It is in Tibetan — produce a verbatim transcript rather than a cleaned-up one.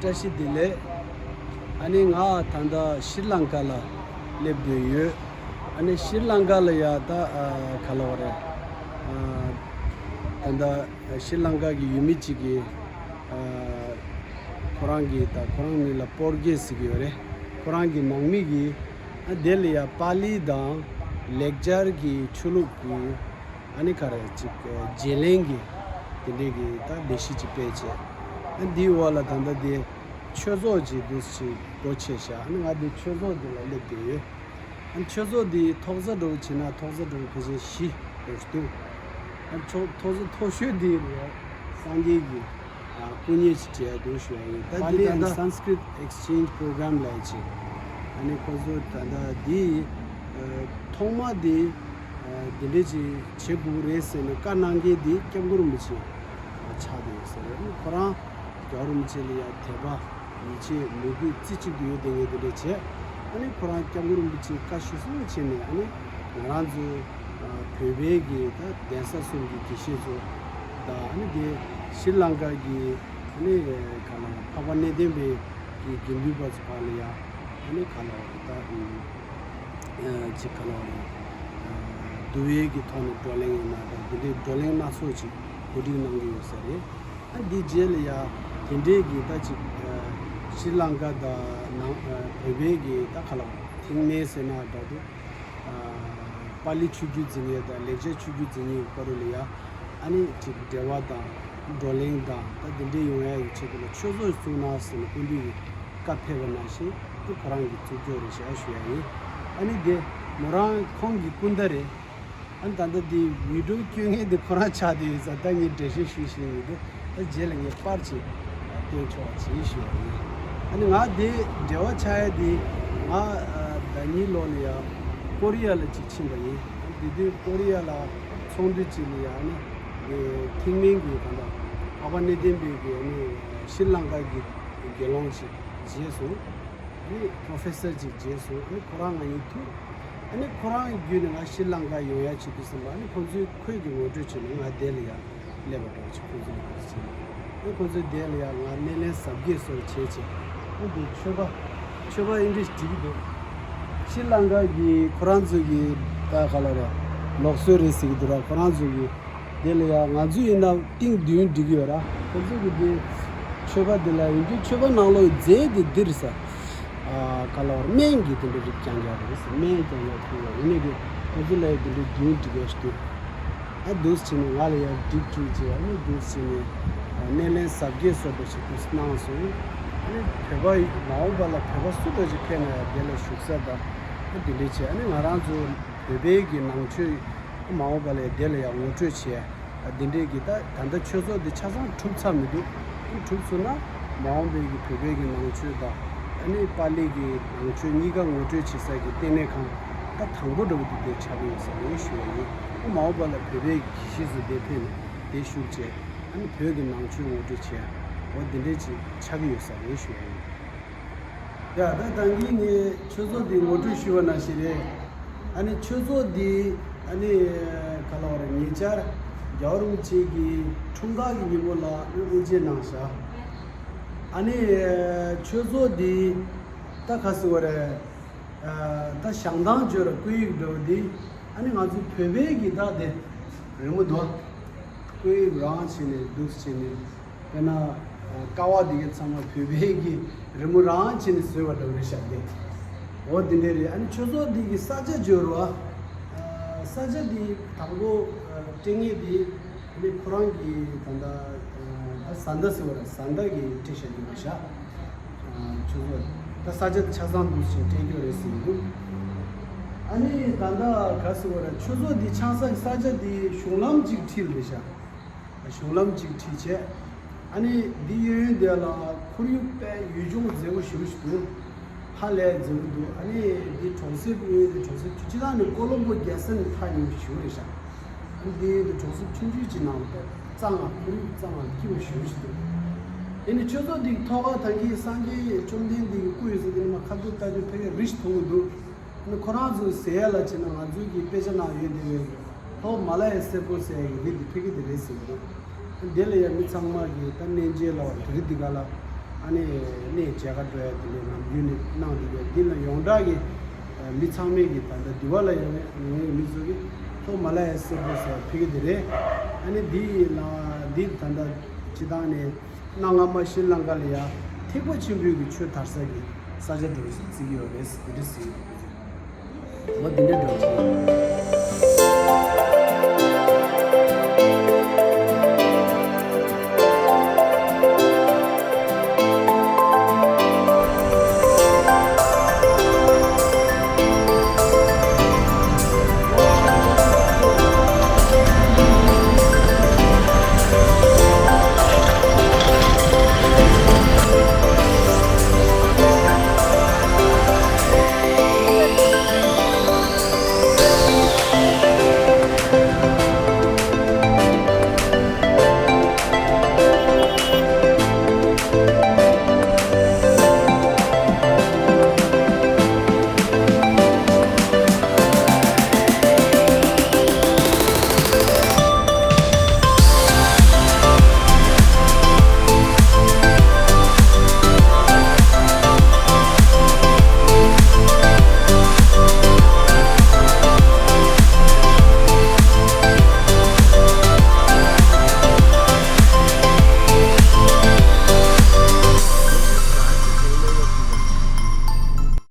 བཀྲ་ཤིས་བདེ་ལེགས། ཨ་ནི་ང་ད་ལྟ་ཤྲི་ལང་ཀ་ལ་སླེབས་བསྡད་ཡོད། ཨ་ནི་ཤྲི་ལང་ཀ་ལ་ཡ་ད་ཨ་ག་ལབ་དགོས་རེད། ཨ་ད་ལྟ་ཤྲི་ལང་ཀ་གི་ཡུལ་མི་གཅིག་གིས་ཨ་ཁོ་རང་གི་ད་ཁོ་རང་མིང་ལ་པོར་གེ་ཟེར་གྱི་ཡོད་རེད། ཁོ་རང་གི་ནང་མི་གིས་ཨ་དེ་ལ་ཡ་པཱ་ལི་དང་ལེགས་སྦྱར་གྱི་ཆོས་ལུགས་ཀྱི་ཨ་ནི་ག་རེ་ཅིག་བརྗེ་ལེན་གྱི་དེ་འདྲས་ཀྱི་ད་ལས་གཞི་ཅིག་སྤེལ་བྱས། ཨ་འདིའི་འོག་ལ་ད་ལྟ་དེ་ཆོས་ཚོགས་ཅིག་འདུག་ཅིག་སྒོ་ཕྱེ་བཞག་ཨ་ནི་ང་དེ་ཆོས་ཚོགས་དེ་ལ་སླེབས་བསྡད་ཡོད། ཨ་ནི་ཆོས་ཚོགས་དེའི་ཐོག་ས་འདྲ་བོ་བྱས་ན་ཐོག་ས་འདྲ་བོ་ཕལ་ཆེར་བཞི་འདྲ་བོ་ཞིག་འདུག་ཨ་ནི་ཆོ་ཐོག་ས་མཐོ་ཤོས་དེ་ལ་སངས་རྒྱས་ཀྱི་ཨ་སྐུ་བརྙན་ཞིག་མཇལ་འདུག་ཞུ་བ་ཡིན། ད་Pali འདི་ད་and ལྟ་Sanskrit Exchange Program ལབ་ཅིག་ཨ་ནི་ཁོ་ཚོ་ད་ལྟ་འདི་ཨ་ཐོག་མ་འདི་ཨ་འདི་འདྲས་ཅིག་བྱེད་དགོས་རེད་ཟེར་ནས་བཀའ་གནང་མཁན་འདི་སྐྱབས་མགོན་རིན་པོ་ཆེ་ཆགས་བསྡད་ཡོད་ཟེར་རེད། ཨ་ནི་ཁོ་རང་རྒྱལ་བ་རིན་པོ་ཆེ་ལ་ཡང་དད་པ་ཡིད་ཆེས་མོས་གུས་རྩེ་གཅིག་ཏུ་ཡོད་བསྡད་མཁན་དེ་འདྲས་བྱས། ཨ་ནི་ཁོ་རང་སྐྱབས་མགོན་རིན་པོ་ཆེའི་བཀའ་ཤུགས་སོང་བྱས་ནས་ཨ་ནི་ང་རང་ཚོ་ཨ་བོད་པའི་གི་ད་གདན་ས་གསུམ་གྱི་དགེ་བཤེས་ཚོ་དང་ཨ་ནི་དེ་ཤྲི་ལང་ཀ་གི་ཨ་ནི་ག་ལ་འཕགས་པ་གནས་བརྟན་པའི་གི་དགེ་འདུན་པ་ཚོ་བར་ལ་ཡ་ཨ་ནི་ག་ལ་ད་ཨ་ཅིག་ག་ལ་འདུལ་བའི་གི་ཐོག་ནས་བགྲོ་གླེང་ཡིན་ན་ད་དེ་འདྲའི་བགྲོ་གླེང་སྣ་ཚོགས་ཅིག་གོ་སྒྲིག་གནང་གི་ཡོད་ས་རེད། ཨ་འདི་རྗེས་ལ་ཡ་དེ་འདྲའི་གི་ད་ཅིག་ཨ་ཤྲི་ལང་ཀ་དང་ནང་ཨ་བོད་པའི་གི་ད་ག་ལ་ཐེག་དམན་ཟེར་ན་འདྲ་འདུག་ཨ་པཱ་ལི་ཆོས་བརྒྱུད་འཛིན་མཁན་དང་ལེགས་སྦྱར་ཆོས་བརྒྱུད་འཛིན་མཁན་གྱི་བར་ལ་ཡ་ཨ་ནི་ཅིག་འབྲེལ་བ་དང་བགྲོ་གླེང་དང་ད་དེ་འདྲའི་ཡོང་ཡ་གི་ཆེད་དུ་ལ་ཆོས་ཚོགས་བཙུགས་གནང་ཟེར་ནས་སྐུ་མདུན་གྱི་བཀའ་ཕེབས་པ་ནང་བཞིན་དེ་ཁོ་རང་གིས་བཙུགས་རྒྱུ་རེད་ཤག་ཞུ་ཡ་ཡིན། ཨ་ནི་དེ་མོ་རང་ཁོང་གི་སྐུ་ཟླ་རེད། ཨ་ནི་ད་ལྟ་འདི་བི་ཌི་ཡོ་བསྐྱོན་མཁན་དེ་ཁོ་རང་ཆགས་བསྡད་ཡོད་ཙང་ད་ངས་འགྲེལ་བཤད་ཞུས་ཤེས་ཡོད་འདུག་ད་རྗེས་ལ་ངས་པར་ཅིག་སྟོན་ཆོག་ཅེས་ཞུ་བ་ཡིན། ཨ་ནི་ང་དེ་འབྲེལ་བ་ཆགས་ཡ་དེ་ང་ཟླ་གཉིས་ལོ་ལ་ཡ་ཀོ་རི་ཡ་ལ་ཅིག་ཕྱིན་པ་ཡིན། ཨ་ནི་དེ་དུས་ཀོ་རི་ཡ་ལ་ཚོགས་འདུ་ཅིག་ལ་ཡ་ཨ་ནི་ཐེག་དམན་གྱི་ད་ལྟ་འཕགས་པ་གནས་བརྟན་པའི་གི་ཨ་ནི་ཤྲི་ལང་ཀ་གི་དགེ་སློང་ཅིག་མཇལ་སོང་། ཨ་ནི་པྲོ་ཕེ་སར་ཅིག་མཇལ་སོང་། ཨ་ནི་ཁོ་རང་ང་གཉིས་ཐུག་ཨ་ནི་ཁོ་རང་བརྒྱུད་ནས་ང་ཤྲི་ལང་ཀ་ཡོང་ཡ་བྱེད་དུས་ཙམ་པ་ཨ་ནི་ཁོ་ཚོས་ཁོས་ཀྱི་ངོ་སྤྲོད་བྱས་ནས་ང་དེ་ལ་ཡ་སླེབས་པ་འདྲ་བོ་ཅིག་ཁོ་ཚོས་ངོ་སྤྲོད་བྱས་ནས་ཨ་ནི་ཁོ་ཚོས་དེ་ལ་ཡ་ང་སྣེ་ལེན་གཟབ་རྒྱས་སོགས་བྱས་བྱས་ཨ་ནི་དེ་ཆོས་པ་ཆོས་པ་ཨིན་དྲིས་འགྲིག་གི་འདུག་ཤྲི་ལང་ཀ་གི་ཁོ་རང་ཚོ་གི་ད་ག་ལ་རེད་ལུགས་སྲོལ་རེད་ཟེར་གི་འདུག་ར། ཁོ་རང་ཚོ་གི་དེ་ལ་ཡང་ང་ཚོ་ཡིན་ན་ཏིང་བདུན་འགྲིག་ཡོད་ར། ཁོ་ཚོ་གི་དེ་ཆོས་པ་དེ་ལ་ཡིན་དུས་ཆོས་པ་ནང་ལོགས་རྫས་དེ་འདི་རེད་ས། ཨ་ག་ལ་བར་སྨན་གྱི་དེ་འདྲ་རིགས་རྐྱང་རྐྱང་རེད་ས། སྨན་རྐྱང་རྐྱང་ཐུག་ཡོད། ཡིན་ནའི་དེ་ཁོ་ཚོ་ལ་ཡང་དེ་འདྲ་བདུན་འགྲིག་ཡོད་ཞིག་འདུག་ཨ་འདུག་སེ་བྱས་ནས་ང་ལ་ཡང་འགྲིག་བཅུག་ཅེས་ཨ་ནི་འདུག་སེ་བྱས་ནས་སྣེ་ལེན་གཟབ་རྒྱས་སོགས་པ་ཞིག་ཏུ་གནང་སོང་། ཨ་ནི་བོད་པ་མ་འོངས་པ་ལ་བོད་པ་སུ་འདྲ་ཞིག་ཕེབས་ན་ཡང་དེ་ལ་བཞུགས་ས་དང་ཨ་དེ་འདྲ་བྱས་ཨ་ནི་ང་རང་ཚོ་བོད་པའི་གི་ནང་ཆོས་མ་འོངས་པ་ལ་དེ་ལ་ཡང་ངོ་སྤྲོད་བྱས། ཨ་འདི་འདྲས་ཀྱི་ད་ད་ལྟ་ཆོས་ཚོགས་འདི་ཆ་ཚང་གྲུབ་ཚར་མི་འདུག་གྲུབ་སོང་ན་མ་འོངས་པའི་གི་བོད་པའི་གི་ནང་ཆོས་དང་ཨ་ནི་པཱ་ལི་གི་ནང་ཆོས་གཉིས་ཀ་ངོ་སྤྲོད་བྱེད་ས་གི་ལྟེ་གནས་ཁང་ད་དང་པོ་འདྲ་བོ་འདི་དེ་ཆགས་ཀྱི་ཡོད་ས་རེད་ཞུ་བ་ཡིན། ཨ་མ་འོངས་པ་ལ་བོད་པའི་གི་གཞིས་སུ་འདི་ཕེབས་ནས་དེ་བཞུགས་བྱས་ཨ་ནི་བོད་ཀྱི་ནང་ཆོས་ངོ་སྤྲོད་བྱས་འོ་འདི་འདྲས་ཅིག་ཆགས་ཀྱི་ཡོད་ས་རེད་ཞུ་བ་ཡིན། ཡ་ད་ད་གིན་ངས་ཆོས་ཚོགས་འདི་ངོ་སྤྲོད་ཞུས་པ་ནང་བཞིན་རེད། ཨ་ནི་ཆོས་ཚོགས་འདི་ཨ་ནི་ག་ལ་བ་རེད་ཉེ་ཆར་རྒྱལ་བ་རིན་པོ་ཆེ་གི་འཁྲུངས་སྐར་གྱི་ཉིན་མོ་ལ་ཨ་ནི་དབུ་འབྱེད་གནང་བཞག་ཨ་ནི་ཆོས་ཚོགས་འདི་ད་ག་ཟེར་བ་རེད། ད་བཞེངས་སྟངས་བརྗོད་ར་བཀོད་ཡིག་འདྲ་བོ་འདི་ཨ་ནི་ང་ཚོ་བོད་པའི་གི་ད་དེ་རི་མོ་འདུག་བཀོད་ཡིག་རང་བྱས་ནས་འདུག་བྱས་ནས། དཔེར་ན། ཀ་བ་འདི་གའི་ཚང་མ་བོད་པའི་གི་རི་མོ་རང་བྱས་ནས་བཟོས་པ་འདྲ་བོ་རེད་ཤག་སྟེ། འོ་འདི་འདྲས་རེད། ཨ་ནི་ཆོས་ཚོགས་འདི་གི་ས་ཆ་འབྱོར་བ། ས་ཆ་འདི་དང་པོ་སྤྲད་མཁན་འདི་ཨ་ནི་ཁོ་རང་གི་ད་ལྟ་བཟའ་ཟླ་ཟེར་བ་རེད། བཟའ་ཟླ་གི་སྤྲད་བཞག་རྒྱུ་རེད་ཤག་ཆོས་ཚོགས་ད་ས་ཆ་ཆ་ཚང་འདུག་ཅིང་སྤྲད་རྒྱུ་རེད་ཟེར་གྱི་འདུག་ཨ་ནི་ད་ལྟ་ག་ཟེར་བ་རེད། ཆོས་ཚོགས་འདི་ཆགས་ས་གི་ས་ཆ་འདི་གཞུང་ལམ་གཅིག་འཁྲིས་རེད་ཤག་གཞུང་ལམ་གཅིག་ཁྲིད་བྱས། ཨ་ནི་འདི་གཡས་གཡོན་དེ་ལ་ཁོར་ཡུག་དཔེ་ཡུལ་ལྗོངས་མཛེས་པོ་ཞེ་པོ་ཞིག་འདུག་ཧ་ལས་མཛེས་པོ་འདུག་ཨ་ནི་འདི་གྲོང་གསེབ་གཡས་གཡོན་དེ་གྲོང་གསེབ་ཆུང་ཆུང་ནང་ནས་ཀོ་ལོམ་པོ་རྒྱལ་ས་ནས་ཐག་ཉེ་པོ་ཞེ་པོ་རེད་ཤག་ཨ་ནི་འདི་གཡས་གཡོན་དེ་གྲོང་གསེབ་ཆུང་ཆུང་ཅིག་ནང་དཔེ་གཙང་ང་ཁོར་ཡུག་གཙང་ང་སྐྱིད་པོ་ཞེ་པོ་ཞིག་འདུག་དེ་ནི་ཆོས་ཚོགས་འདི་ཐོག་ཁ་ད་གིན་སངས་རྒྱས་བཅོམ་ལྡན་འདས་ཀྱི་སྐུ་ཡོད་ས་དེ་ནི་མ་ཁ་ཐུག་ལྟ་དུས་ཕ་གིར་རི་ཞིག་མཐོང་གི་འདུག་ཨ་ནི་ཁོ་རང་ཚོས་ཟེར་ཡ་ལ་བྱས་ན་ང་ཚོའི་གི་དཔེ་ཆ་ནང་ཡོད་བསྡད་པའི་ལྷོ་མ་ལ་ཡའི་སེར་པོ་ཟེར་ཡ་གི་རི་འདི་ཕ་གི་འདི་རེད་ཟེར་གི་འདུག་དེ་ལ་ཡ་མི་ཚང་མ་གི་ད་གནས་མཇལ་ལ་རི་འདི་ག་ལ་ ཨ་ནི་གནས་མཇལ་ཁ་འགྲོ་ཡ་དེ་འདྲའི་ལམ་རྒྱུན་ནས་གནང་བསྡད་ཡོད། འདི་ལ་ཡོངས་གྲགས་ཀྱི་མི་ཚང་མས་ཀྱི་ད་ལྟ་འདི་བ་ལ་ཡོང་ཡོང་མཁན་མི་ཚོ་གིས་ལྷོ་མ་ལ་ཡ་གསེར་པོ་ཟེར་ཕེབས་ཀྱི་དེ་རེད། ཨ་ནི་འདི་ལ་འདི་ད་ལྟ་སྤྱི་བཏང་ནས་གནའ་སྔ་མ་ཤྲི་ལངྐ་ལ་ཡ་ཐེག་པ་ཆེན་པོའི་གི་ཆོས་དར་ས་གི་ས་ཆ་འདྲ་བོ་ཞིག་བརྩི་གི་ཡོད་རེད། འདི་འདྲ་ཟེར་གི་ཡོད། འོ་འདི་འདྲ་འདྲ་བོ་ཞིག